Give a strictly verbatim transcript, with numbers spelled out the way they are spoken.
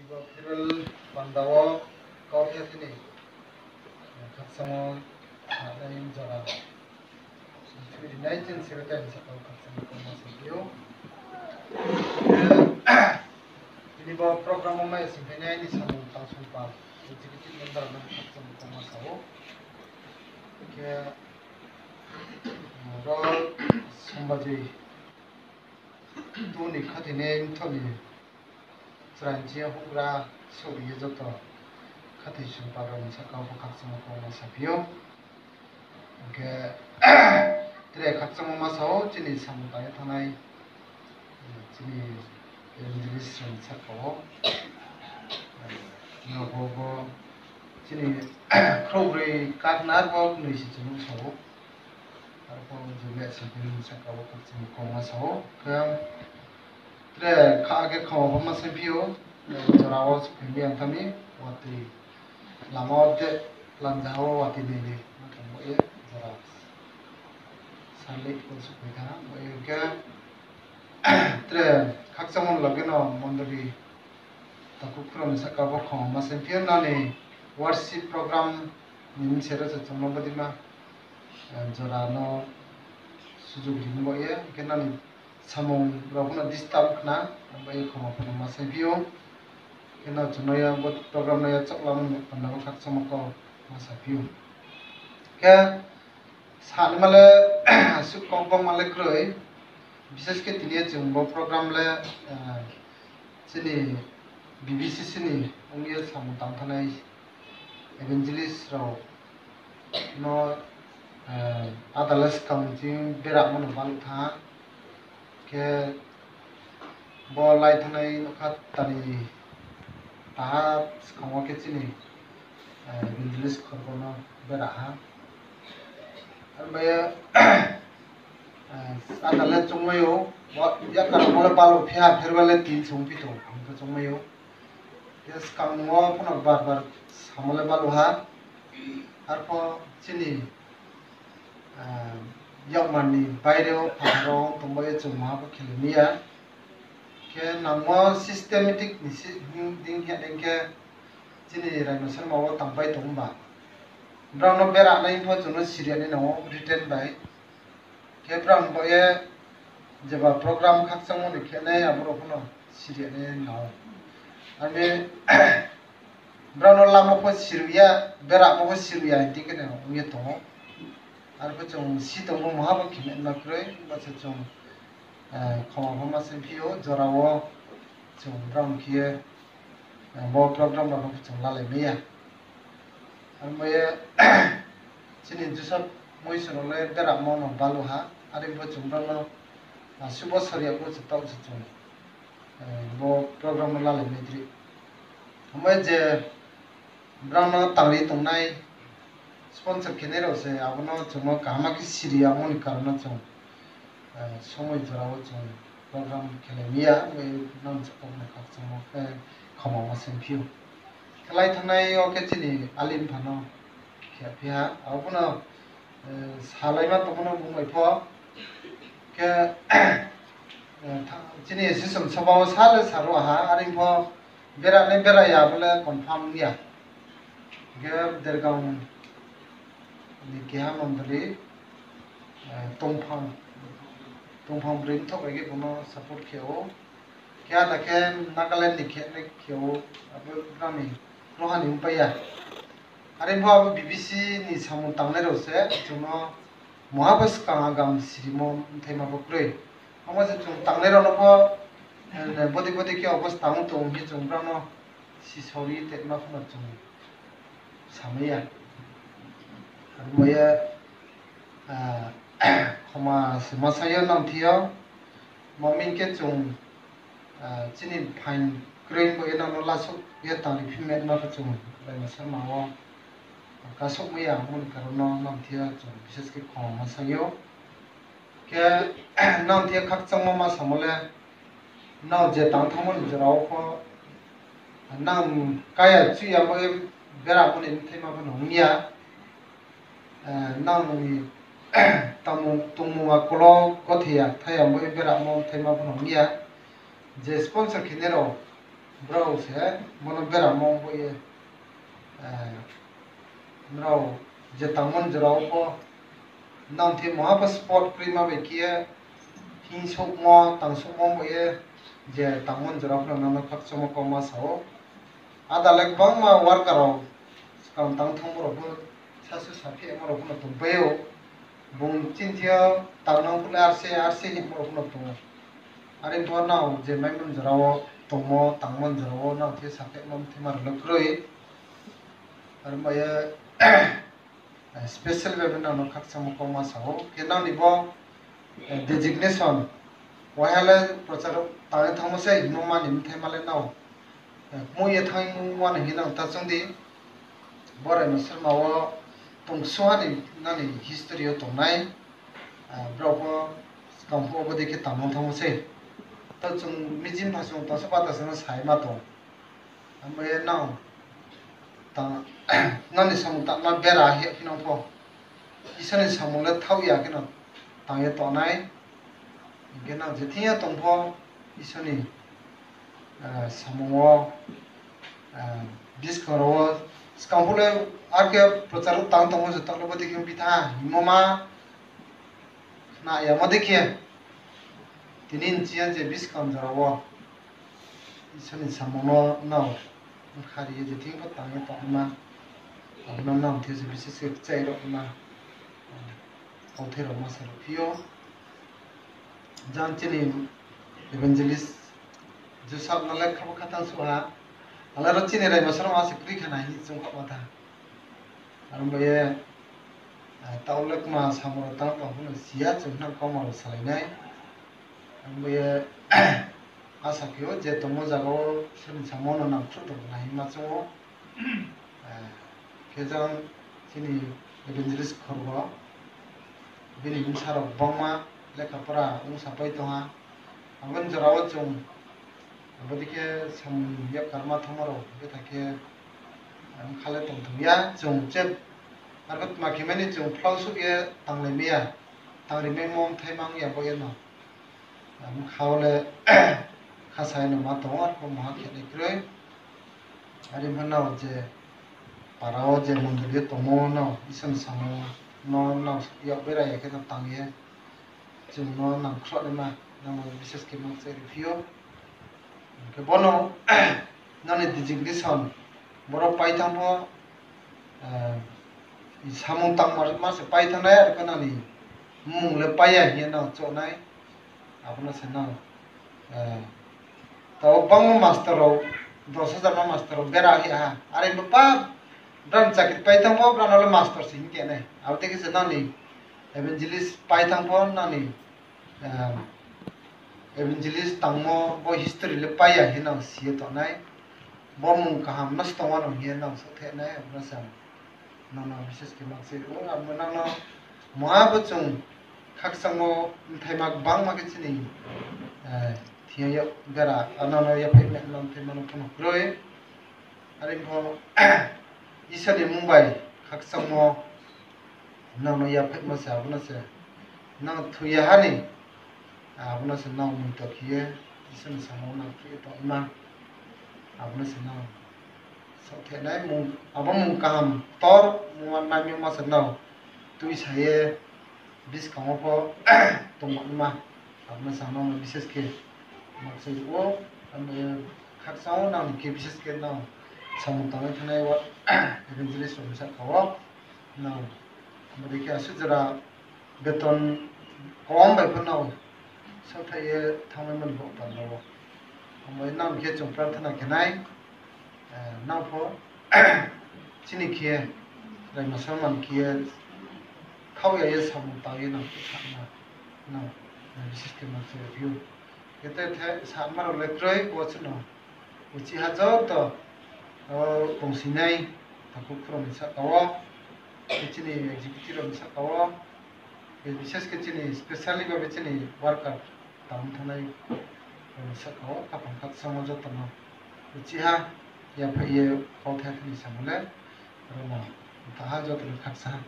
Federal panda wo kautma thini khakchangmo sanai jora. Twenty nineteen secretary ni saka wo khakchangmo kautma sa phi ou. Tini bo program wo mai sing phainai ni samung tang sungpal executive member no khakchangmo kautma sa ou. Khe, ro Sombaji tuni khathoi ni mtho ni chrai chi houhgra sori ye joto khathoi sungpal rao ni saka wo pho khakchangmo kautma sa phi ou. Hing khe tre khakchangmo ma sa ou chini samung tang ye thanngnai, chini evangelist rao ni saka wo. Bo, bo, chini khrouhbroi kakna bo noi se chung nuh sa ou. Arphuh je le sing phainai ni saka wo khakchangmo kautma sa ou. Khe tre kha khe khoma pho ma saing phi ou, jora wo souhphai mi ang tha mi, watoi lama wo de lanja wo watoi nai ni ma tong bo ye jora. Sale ko souhphai tha bo ye khe tre khakchangmo loge no mondoli takhu khurao ni saka wo khoma ma saing phi ou, nani worship program ni bse ro se chung no bodeima jora no sujug ri ni bo ye khe nani samung rao pho no disturb khna, abo ye khoma pho no ma saing phi ou. Khe no chung no ya bo program no ya chouhlamo ni panda wo khakchangmo kautma sa phi ou. Khe sanaima le asuh kau bangma le kroi, bises khe tini ye chung bo program le chini B B C C ni ong ye samung tang thanngnai evangelist rao no ada le skang ching beramo no baluh thanng ha. Khe bo lai thanngnai nougkha tani taha skang wo khe chini evangelist khorgo no bera ha. Arba ye ada le choungmai ou, yakar mo le baluh phi ha, pherba le tin song phi tong, ang khe choungmai ou. Khe skang wo pho no bar bar samo le baluh ha. Arphuh chini yakmar ni baire wo phathar wo tongba ye chung maha pho khele mi ya. Khe nangmo systematic ni dei khe dei khe chini Raima Sarma wo tangpai tong ba. Brao no bera nai pho chung no siri ya nai nang ou written bai. Khe brao bo ye jeba program khakchangmo ni khe nai abo rao pho no siri ya nai nang ou. Armi brao no lamo pho siri ya, beramo pho siri ya hing di khe nai ong ye tong ou. Arphuh chung si tongmo maha pho khemai ma kroi, bo se chung khoma pho ma saing phi ou, jora wo chung brao khe ye bo program rao no pho chung lalai mai ya. Armo ye chini Joseph Moiso rao le beramo no baluh ha, are pho chung brao no asuh bosor ya bo se taoh se chung bo program no lalai mai dri. Amo ye je brao no tangri tongnai sponsor khenai rao se abo no chung no kaham khe siri ya ongmo ni karon no chung somoi jora wo chung program khelai mi ya, abo ye nang se kau no khakchangmo khe khoma ma saing phi ou. Khe lai thanngnai yo khe chini Alim pha no khe phi ha, abo no salaima tongmo no bung bai pho khe chini association sabha wo sa le sa ro ha, are pho bera nai bera ya bo le confirm ong ya. Khe Dergang ni keha mondoli, tongphang, tongphang broi mthoh bai khe bung no support khe ou. Khe ada khe Nagaland ni khe nai khe ou, abo brao ni roha ni ongpai ya. Are pho abo B B C ni samung tangnai rao se chung no maha bo skang agam sirimo bthaima pho kroi. Abo se chung tangnai rao no pho bodei bodei khe obosta ong tong hing chung brao no sisao ri tongma pho no chung samai ya. Armo ye khoma se ma saing yo nang thing yo. Maming khe chung chini phaing kroi bo ye nang no lasouh ye tangri phi ma ma pho chung Raima Sarma wo kasouh mai ya ongmo ni karon no nang thing yo chung bises khe khoma ma saing ou. Khe nang thing yo khakchangmo ma samo le, nang je tang thanngmo ni jora wo pho nang kaya chuh ya bo ye beramo ni bthaima pho no ong ya. Nang ni tongmung akol wo gothe ya thai ya bo ye beramo bthaima pho no ong ya. Je sponsor khenai rao Brao se bono beramo bo ye, nrao je tangmo ni jora wo pho, nang thi maha pho support kroima bai khe ye, hingsouhmo, tangsouhmo bo ye, je tangmo ni jora pho no nang no khakchangmo kauma sa ou. Ada le gbangma worker rao, skang tang thanngmo rao pho, sasu saphimo rao pho no tongpai ou. Bung chini thing yo tangnang phuh le arse, arse hingmo rao pho no tong ou. Are pho nrao je maimo ni jora wo tongmo, tangmo ni jora wo nang thi saphimo mthaima rao le kroi. Are bai ye, special bai nang no khakchangmo kauma sa ou. Khe nang ni bo, designation, waiha le prochar tang ye thanngmo se hingmo ma ni mthaima le nrao, kmui ye thanngmo ma ni hing ye nang ta choung di. Bo Raima Sarma wo tong suha ni nang ni history yo tongnai, brao pho skang phuh wo bodei khe tangmo thanngmo sei. To chung mijim pha chung tongsa pata se no sai ma tong. Abo ye nang, nang ni samung tangma bera hing ye phi nang pho, Isor ni samung le thaoh ya khe no tang ye tongnai. Hing khe nang je thing yo tong pho, Isor ni samung wo, buskang rao wo, skang phuh le ar khe prochar tang tongmo se taoh le bodei khe ong phi tha hingmo ma khna yamo dei khe, tini nching ya je buskang jora wo Isor ni samung no nrao bkha ri ye je thing pho tang ye tongma, abo no nang thi se bises khe kchai rao ma, kauthai rao ma sa rao phi ou. Jang chini evangelist Joseph no le khabo khatang suh ha, ale ro chini Raima Sarma se kroi kha na hing chung kha ma tha. Aro bai ye, taoh le kma samung rao tang tong pho no si ya, chung nang kauma rao salai nai. Aro bai ye, asa khe ou je tongmo zaga wo Isor ni samung no nang khruh tong na hingma chung ou. Khe jang chini evangelist Khorgo, bini bsa rao gbangma lekha pora ongsapai tong ha. Abo ni jora wo chung, abo dei khe samung yak karma thanngma rao betha khe, bkha le tongthung ya, chung chep, arphuh tma khe mai ni chung phlausuh ye tanglai mai ya, tangri maimo mthai mang ya bo ye no. Bkha wo le khasa ye no ma tong ou, arphuh maha khe nai kroi. Are pho nrao je para wo je mondoli yo tongmo no Isor ni samung no nrao yak bera ya khe no tang ye, chung no nang khruh naima, nang no bises khe ma kchai ri phi ou. Hing khe bono nang ni designation, boro pai thanng pho, samung tangma ma se pai thanng nai, are pho nang ni mmung le pai ya hing ye nang choh nai. Abo no se nang, tao gbangma master rao, dos hajar ma master rao bera hing ha. Are bo pa, brao ni chakri pai thanng pho, brao no le master se hing khe nai. Abo dei khe se nang ni evangelist pai thanng pho, nang ni evangelist tangmo bo history le pai ya hing ye nang si ye tong nai. Bo mung kaham no se tongma no hing ye nang saohthaih nai, abo no se ang nang no bises khe ma kchai ou, abo nang no maha bo chung khakchangmo mthaima gbangma khe chini thing yo bera, nang no yaphaih ma no mthaima no pho no kroi. Are pho Isor ni mmung bai khakchangmo nang no yaphaihmo se, abo no se nang thoi ya ha ni, abo no se nang muitor khe ye Isor ni samung nang khe ye tongma, abo no se nang saohthaih nai, abo mung kaham ktor mungma naimyoma se nrao tuisa ye buskang wo pho tongma, abo no se ang nang no bises khe ma kchai ou, abo ye khakchang ou nang ni khe bises khe nang samung tang ye thanngnai wo evangelist rao ni sahka wo nang bodei khe asuh jora beton kom bai pho nrao saohthaih ye thanngmaimo ni baoh panda wo. Abo ye nang khe chung prarthana khe nai, nang pho chini khe Raima Sarma ni khe ye thaoh ya ye samung tang ye nang khe sa na, nang bises khe ma kchai phi ou. Khe te the sama rao le kroi bo chno uchih ha joto, o, tongsinai takhu khurao ni sahka wo, khe chini executive rao ni sahka wo, khe bises khe chini specially babe chini worker tang thanngnai rao ni sahka wo khaphang khakchangmo joto no uchih ha, yaphaih ye kauthai thani samo le, aro no mtha ha joto no khaksa ha.